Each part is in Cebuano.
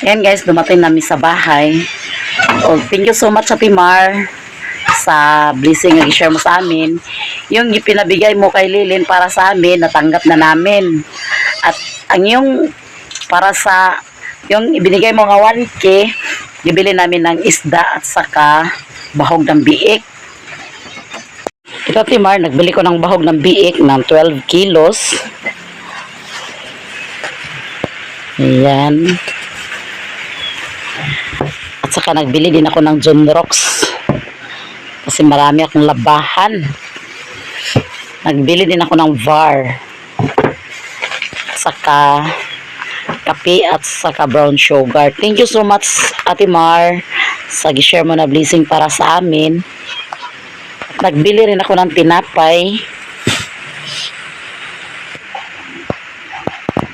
Ayan guys, dumating namin sa bahay. Oh, thank you so much, Ate Mar, sa blessing na i-share mo sa amin. Yung ipinabigay mo kay Lilin para sa amin, natanggap na namin. At ang yung para sa yung ibinigay mo nga 1K, bibili namin ng isda at saka bahog ng biik. Ito, Timar, nagbili ko ng bahog ng biik ng 12 kilos. Ayan. At saka nagbili din ako ng John Rocks. Kasi marami akong labahan. Nagbili din ako ng VAR. At saka kape at saka brown sugar. Thank you so much, Ate Mar, sa gi-share mo na blessing para sa amin. At nagbili rin ako ng tinapay.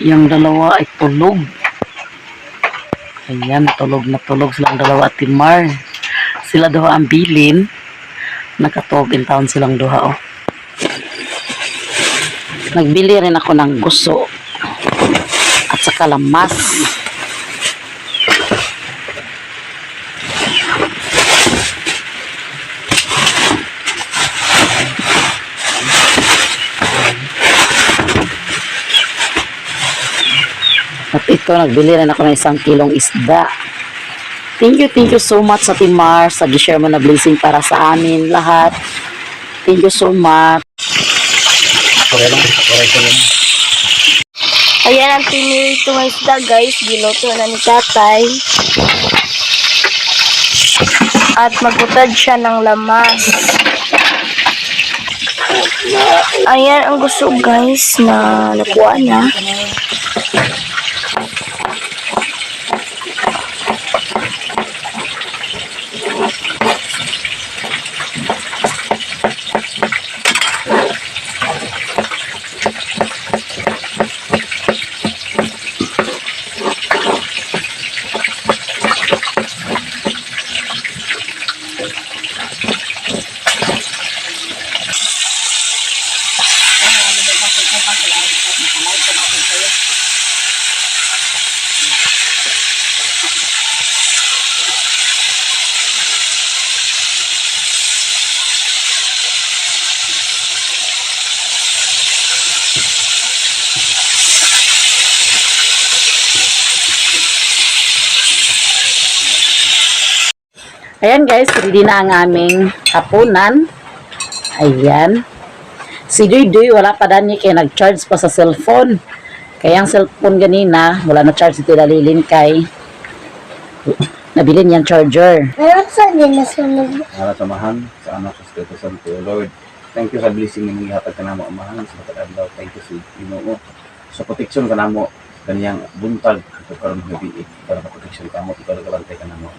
Yung dalawa ay tulog. Ayan, tulog na tulog silang dalawa at Timar. Sila duha ang bilin. Nakatog in town silang duha, oh. Nagbili rin ako ng guso at saka lamas. At ito, nagbili rin ako ng 1 kilong isda. Thank you so much sa Timar sa gi-share mo na blessing para sa amin lahat. Thank you so much. Ayan ang pinirito ng isda, guys. Giluto na ni tatay. At magutad siya ng lamas. Ayan ang gusto, guys, na nakuha niya. Ayan guys, ready na ang aming hapunan. Ayan. Si Duy Duy, wala pa dani kaya nag-charge pa sa cellphone. Kaya ang cellphone ganina, wala na charge ito dalilin kay nabili niyang charger. Meron sa din nasunog. Ngalan sa Amahan, sa Anak, sa Espiritu Santo, Lord. Thank you sa blessing nga gihatag kanamo, Amahan, sa matag adlaw. Thank you sa Ginoo sa protection kanamo kaniyang buntag ito karon gabi para ka protection kamo, ikaw nagabantay kanamo.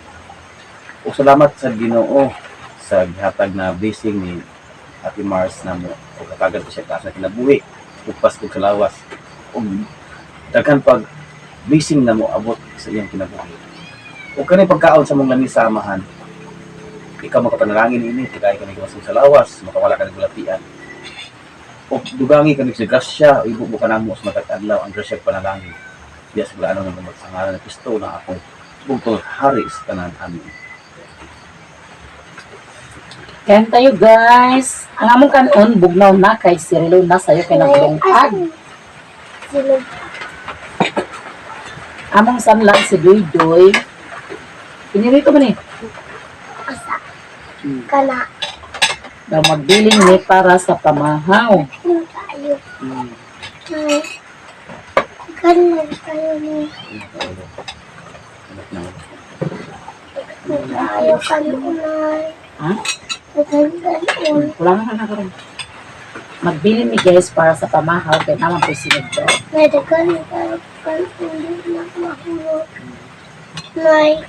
O salamat sa Ginoo sa gihatag na blessing ni Ate Mars namo o katagan ko siya taas na kinabuhi ug paskog sa lawas ug daghan pag blessing namo abot sa iyang kinabuhi. O kani pagkaon sa mong lamisa, Amahan, ikaw makapanalangin ini tagay kami gawas sa lawas, makawala ka ng gulatian o dugangi kami sa grasya, ibubo ka namo sa matag adlaw ang grasya panalangin diya sa gaano ng sa ngalan ni Kristo na akong bugtong hari sa tanan. Amen. Kain tayo guys. Ang among kanon, bugnaw na kay Cirilo na sayo kay nagbungkag. Sinog. Among sanlang si Duy Duy. Pinirito man eh. Asa. Kana. Daw magbilin ni para sa pamahaw. Ano tayo? Ay. Kanan tayo ni. Tayo kanunay. Ha? Kanan. Wala na ka na karon. Magbilin ni guys para sa pamahaw kay naman po sinugdo. May dagan tayo kanunay na mahulog. Nay.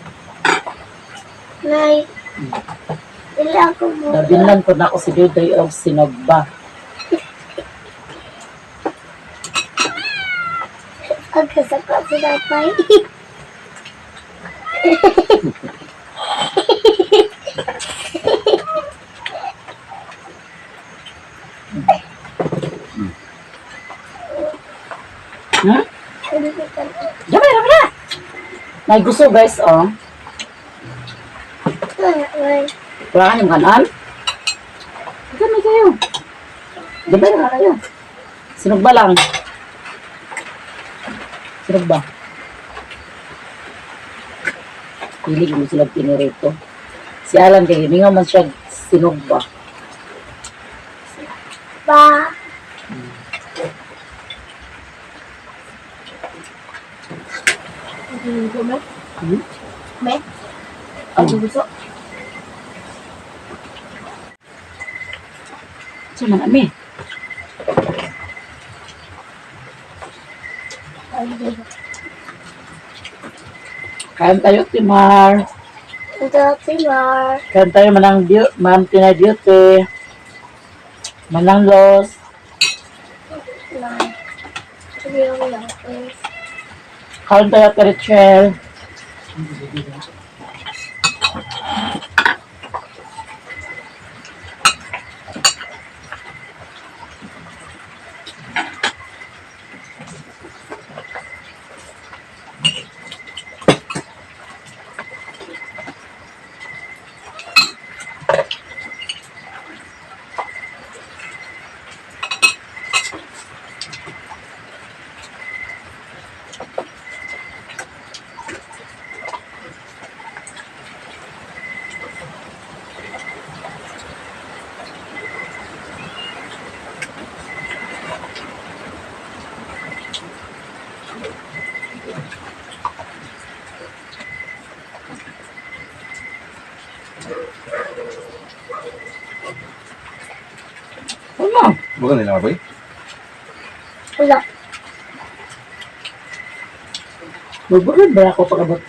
Nay. Ila ko mo. Daw binlan ko na ako si Duy Duy og sinugba. Agkasaka sa dapay. Hmm? Dami, dami na! May gusto, guys, oh. Wala ka niyong kanan? Gamay kayo. Gamay na kayo. Sinugba lang. Sinugba. Pili mo sila pinirito. Si Alan kay gimingaw man siya sinugba. Ba. Hmm? Me? Oh. Gusto? Sa man ami. Kain tayo, Timar. Ito, Timar. Kain tayo manang Ma'am Tinay Beauty. Manang Los. Na. Yung lapis. Kain tayo, Ate Richel. Ano? Bukan nila boy. Wala. Magburid ba ako pag-abot?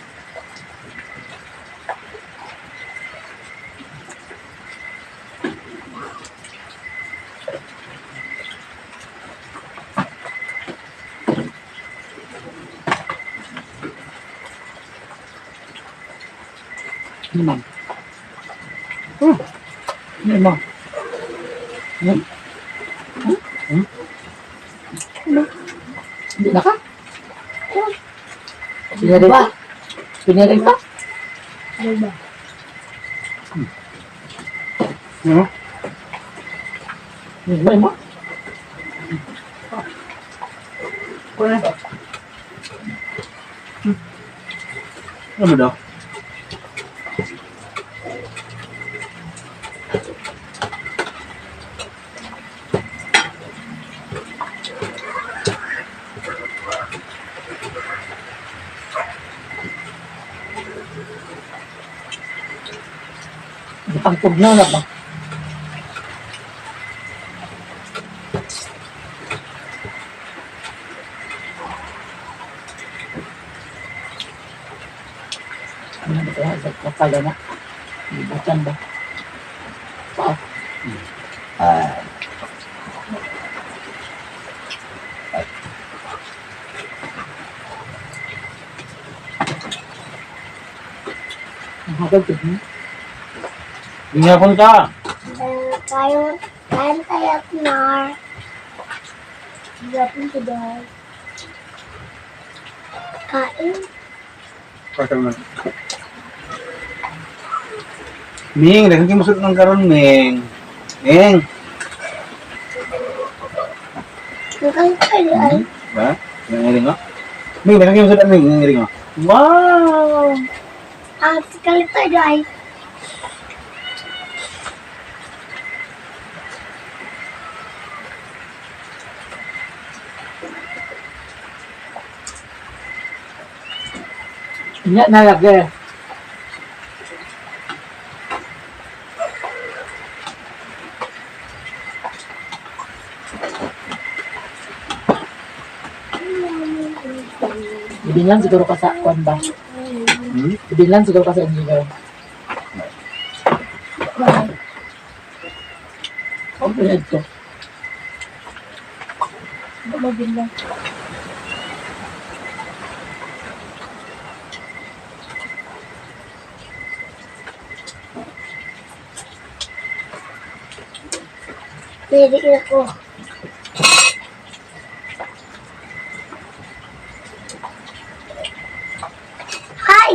Ano, ma'am? Oh, ano, ma'am? Hmm? Hmm? Hmm? Ano? Hindi na ka? Pinarita? Pinarita? Ba? Ano? Ba mo? Kuha. Ano daw? Pangtugnaw na ba? Ano ba ito? Sa kapala na. Ibutan ba? Pa. Ah. Ang hagag yun. Gihapon ka. Kayo, kain tayo, Timar. Gapon ko daw. Kain. Pakal man. Ming, daghan kay musod ng karon, Ming. Ming. Kain tayo ay. Ba? Nangiring ko? Ming, daghan kay musod Ming, nangiring ko. Wow! Ang kain tayo ay. Nya na lagi. Ibinlan siguro ka sa kwan ba? Hmm? Ibinlan siguro ka sa engineer. Ang pinad ko. Pwede ako.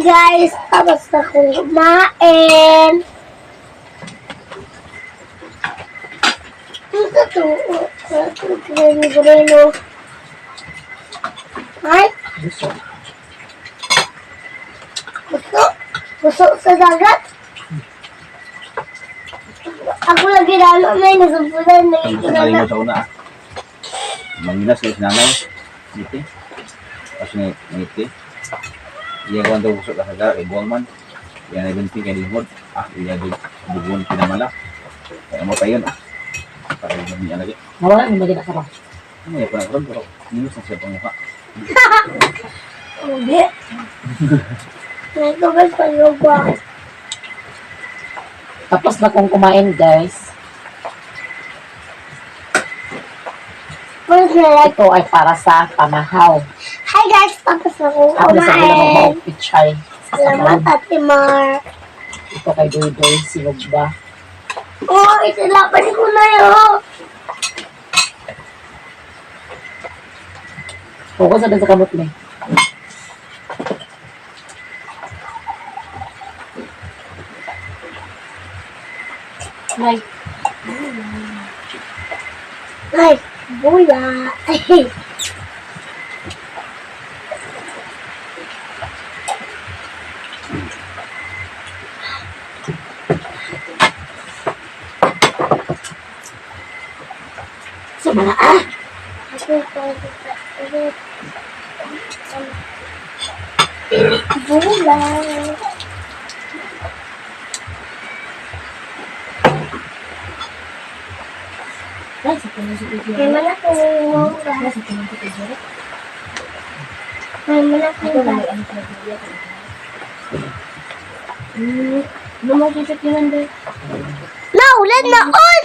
Guys! Tapos na akong kumain. Ang totoo. Greno, greno. Ay! Gusto. Gusto. Gusto sa dagat. Ako lang ginalo na yun. Nasumpulan na Ang yun. gusto na sa una ah. Manginas kay si nanay. Ngiti. Tapos ni ngiti. Iya ko ang gusto ka sa kay buwang man. Iya na binti kay lingkod. Ah, iya bubuon pinamala. Kaya mo tayo ah. Para yung niya lagi. Nawala ni magina ka ba? Ano ya pa ron pero minus na siya pangmuka. Hindi. Nagtubig pa yung buwang. Tapos na kong kumain, guys. Please na like. Ito ay para sa pamahaw. Hi guys! Tapos na akong Ako na sa ulam kumain. ang pichay. Sa Salamat sabaw., Ate Mar. Ito kay Doy Doy, sinugba. Oo, isilapan ko na yun. Focus na din sa kamot ni. Nay, Ay, bula. Ay. Sa mga ah! Bula. nay, sa puno si Kuya. May malak na yung Nay, sa puno si Kuya. May malak Ito na na may anak na Kuya. Lumakit yun doon. Naulan na on!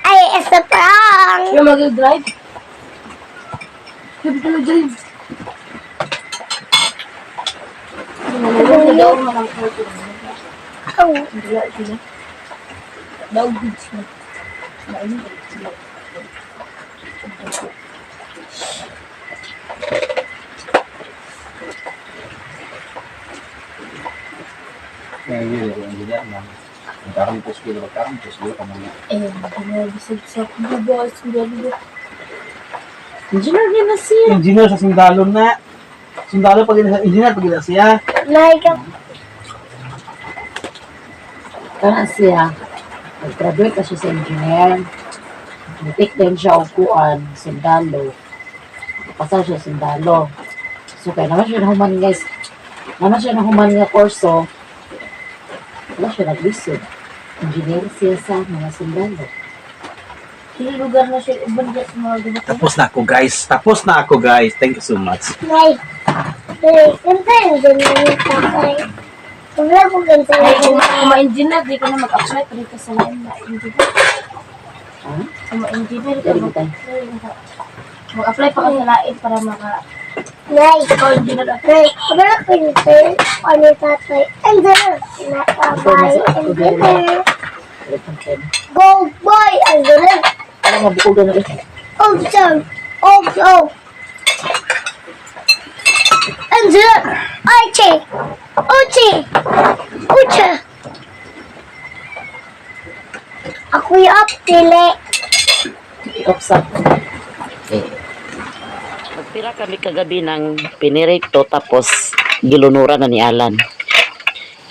Ay, it's a prank! Yung mag-drive? Sabi ko na-drive. Ow. Kaya yun, yung engineer na. Magkaroon po skill, magkaroon po skill ka muna. Ayun, bisag sa bubukas, sundalo. Engineer niya na siya. Engineer sa sundalo na. Sundalo pag ina, engineer pag ina siya. Like a Kana siya. Nag-graduate na siya sa engineer. Nitik din siya og kuan, sundalo. Pasar siya sundalo. So kaya naman siya nahuman guys. Naman siya nahuman nga kurso. Wala siya naglisod. Engineer siya sa mga sundalo. Sino lugar na siya uban sa mga gubat? Tapos na ako guys. Tapos na ako guys. Thank you so much. Like, like, ganda yung ganyan yung tatay. Wala ko ganda Ay, yung kung ma-engineer, di ka na mag-apply pero ka sa lain na engineer. Ha? Kung ma-engineer ka, Dari kita. mag-apply pa ka sa lain para maka... Like, Ikaw engineer ako. like, wala ko yung ano yung tatay. And then, nakabay, engineer. Go boy, engineer. Ano nga bukod na ito? Oh, sorry. Oh, oh. Engineer. Oche. Oche. Oche. Ako yung up, dili. I-off. Nagtira kami kagabi ng pinirito tapos gilunura na ni Alan.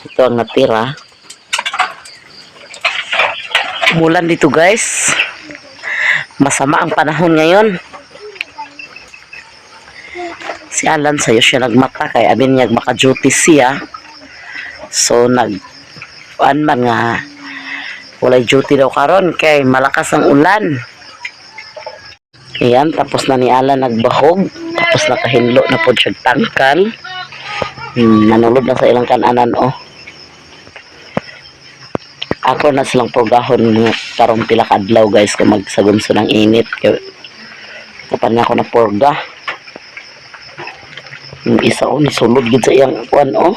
Ito ang natira. Umulan dito guys. Masama ang panahon ngayon. Si Alan sa'yo siya nagmata kay amin niya maka-duty siya. So nag an man nga walay duty daw karon kay malakas ang ulan. Ayan, tapos na ni Alan nagbahog. Tapos nakahinlo na po siya tangkal. Nanulod na sa ilang kananan, oh. Ako na silang purgahon mga karong pila ka adlaw guys kung magsagumso ng init. Kaya kapan na ako na purga. Yung isa oh, nisulod gid sa iyang kuan oh.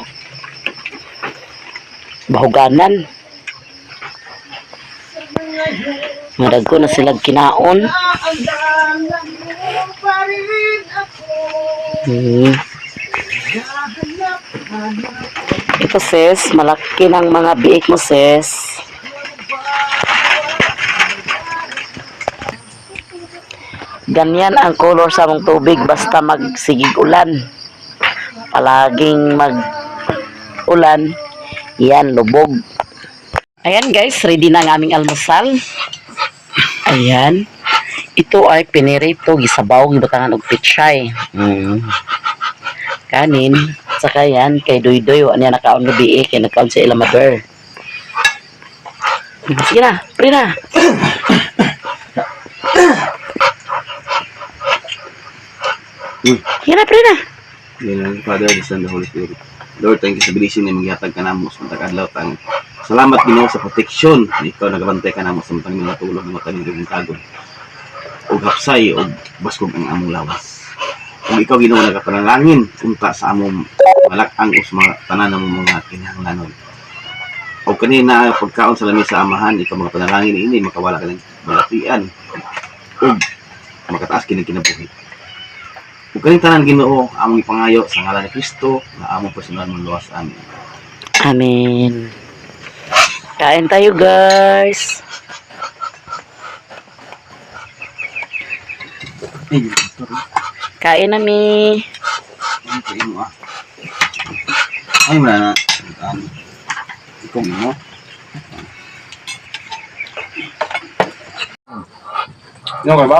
Bahuganan. Marag ko na sila kinaon. Ito sis, malaki ng mga biik mo sis. Ganyan ang color sa mong tubig basta magsigig ulan. Palaging mag ulan. Yan, lubog. Ayan guys, ready na ang aming almusal. Ayan. Ito ay pinirito, gisabaw, gibutangan og pichay. Kanin, saka yan, kay Doydoy, wa niya nakaon gabi eh, kay nakaon sa ila mother. Sige na, pre na. Sige na, pre na. In the name of the Father, the Son, the Holy Spirit. Lord, thank you sa blessing na maghatag ka namo sa matag adlaw tang. Salamat Ginoo sa proteksyon na ikaw nagabantay ka namo sa matang mga tulog ng matang mga tagon. Og hapsay og baskog ang among lawas. Ug ikaw Ginoo nagapanalangin unta sa among malak-ang us mga tanan namong mga kinahanglanon. Og kanina pagkaon sa lamesa Amahan, ikaw mga panalangin ini makawala ka ng balatian ug makataas kini kinabuhi. Ug kaning tanan Ginoo among ipangayo sa ngalan ni Kristo nga among personal manluwas amin. Amen. Kain tayo guys. Ay, sorry. Kain na mi. Ay, kain mo ah. Ay, wala na. Ikaw mo. Ano ka ba?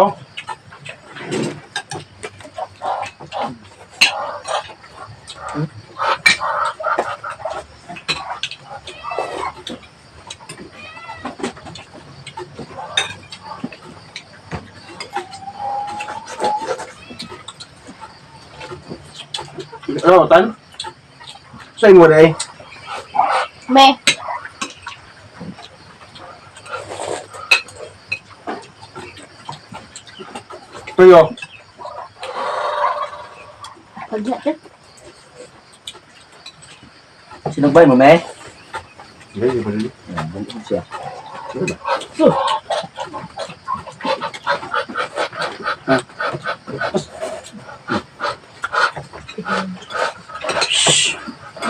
Ano, tan? Sa imo day? Me. Tuyo. Pagya. Sinugbay mo, me? Hindi, hindi. Siya.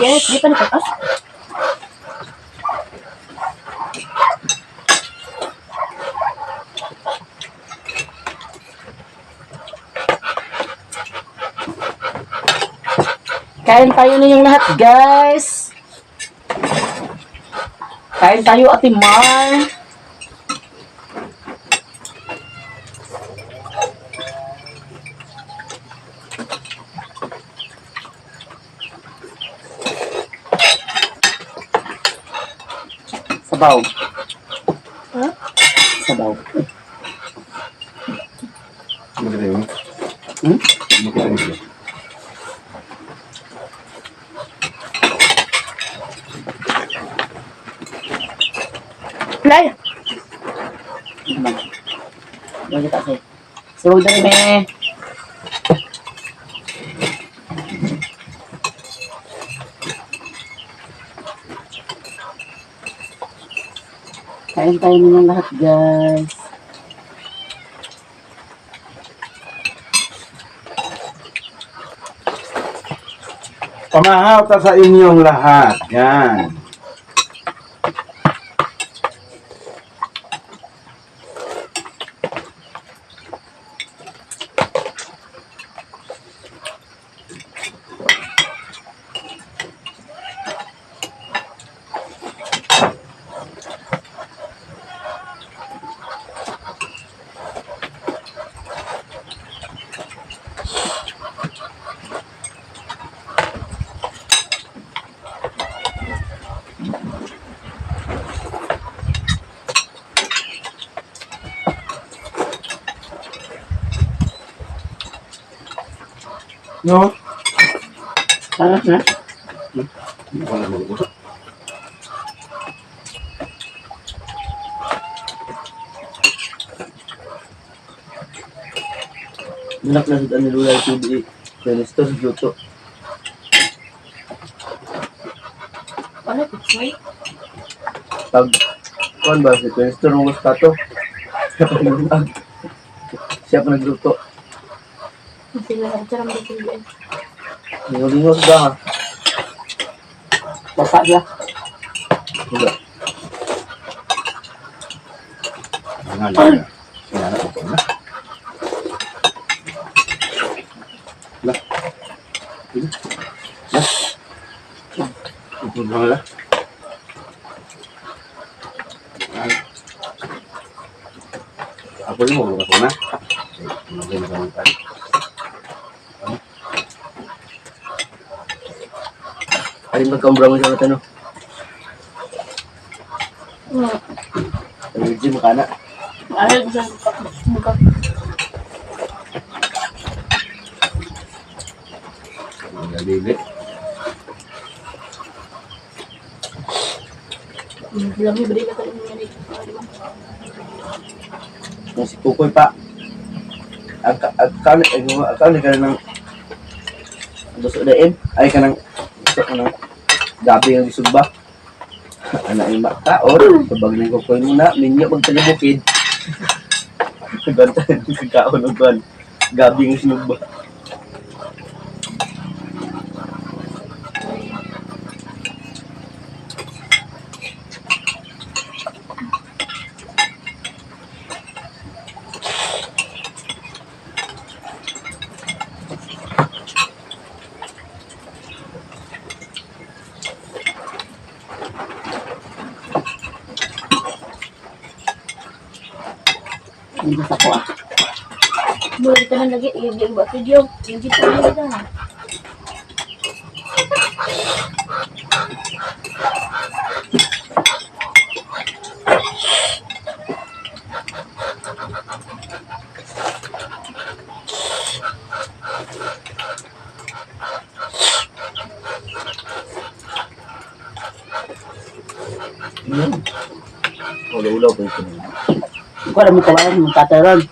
Yes, di pa nakatas. Kain tayo ninyong lahat guys. Kain tayo Ate Mar. Sabaw. Huh? Sabaw. Makita yun? Hmm? Makita mo siya. Lay. Makita sa'yo. Sulod na rin eh. Kain tayo ninyong lahat, guys. Pamahaw ta sa inyong lahat. Yan. No? Tara na. Wala mag-usap. Nilak na sa ni Lula TV. Presto sa luto. Wala, picture. Pag, kuan ba, si Presto rungus pa to. Siya pa nagluto. Siya pa nagluto. Sila, sarang sila. Lingo-lingo sa ha. Basa siya. Wala. Nga lang. Sinana ko na. La. La. Ito lang la. Ay. Ako rin mo, ako na. Ay, ano ba tayo? Alin magkaumbra mo sa mata no? Ang gym ka na. Ay, gusto ko. Ang Lami, beri ka tayo ng Kung si Kukoy pa. Ang kaon ay ang kaon ka na ng gusto na ay ka ng gusto ka ng gabi ang isugba. Ana ay makaon, kabag ng Kukoy muna, minyo pag taga bukid. Ganta kaon og kan. Gabi ang sinugba. Hindi sa ko ah. Mula kita na lagi, yung yung ba video, yung dito na kita na. Ulaw-ulaw pa ito. Ko alam mo kawalan mo tataron.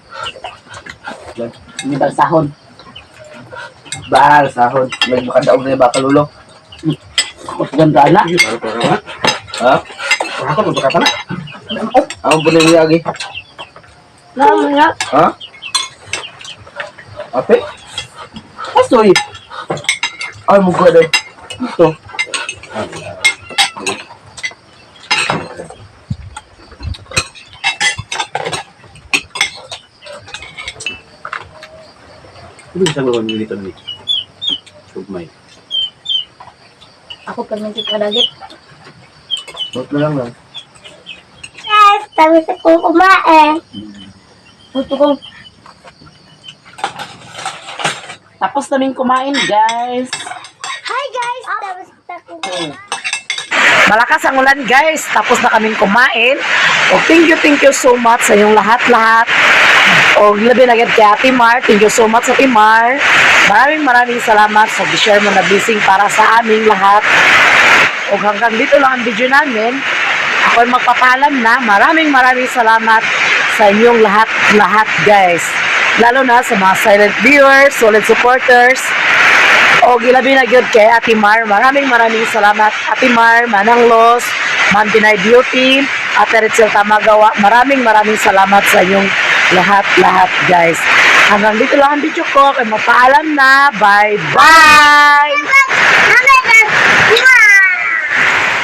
Hindi balsahon. Bahal sahod. May makadaog na yung bakal ulo. Ganda na. Para para ba? Ha? Para ka magkakata na. Ang bunay mo yagi. Lama na. Ha? Ape? Asoy. Ay, mugod eh. Ito. Ano yung sabi nito ni? Sugmay. Ako perminti ka lagi. Not na lang lang. Guys, tapos akong kumain. Gusto ko. Tapos namin kumain, guys. Hi guys, tapos akong kumain. Malakas ang ulan, guys. Tapos na kaming kumain. O, thank you so much sa inyong lahat-lahat. O, labi na agad kay Ate Mar. Thank you so much, Ate Mar. Maraming maraming salamat sa share mo na blessing para sa aming lahat. O, hanggang dito lang ang video namin. Ako ay magpapaalam na. Maraming maraming salamat sa inyong lahat-lahat, guys. Lalo na sa mga silent viewers, solid supporters, o gilabi na gyud kay Ate Mar. Maraming maraming salamat Ate Mar, Manang Los, Ma'am Pinay Beauty, Ate Ritzel Tamagawa. Maraming maraming salamat sa inyong lahat-lahat, guys. Hanggang dito lang ang video ko. Kaya mapaalam na. Bye-bye! Mama,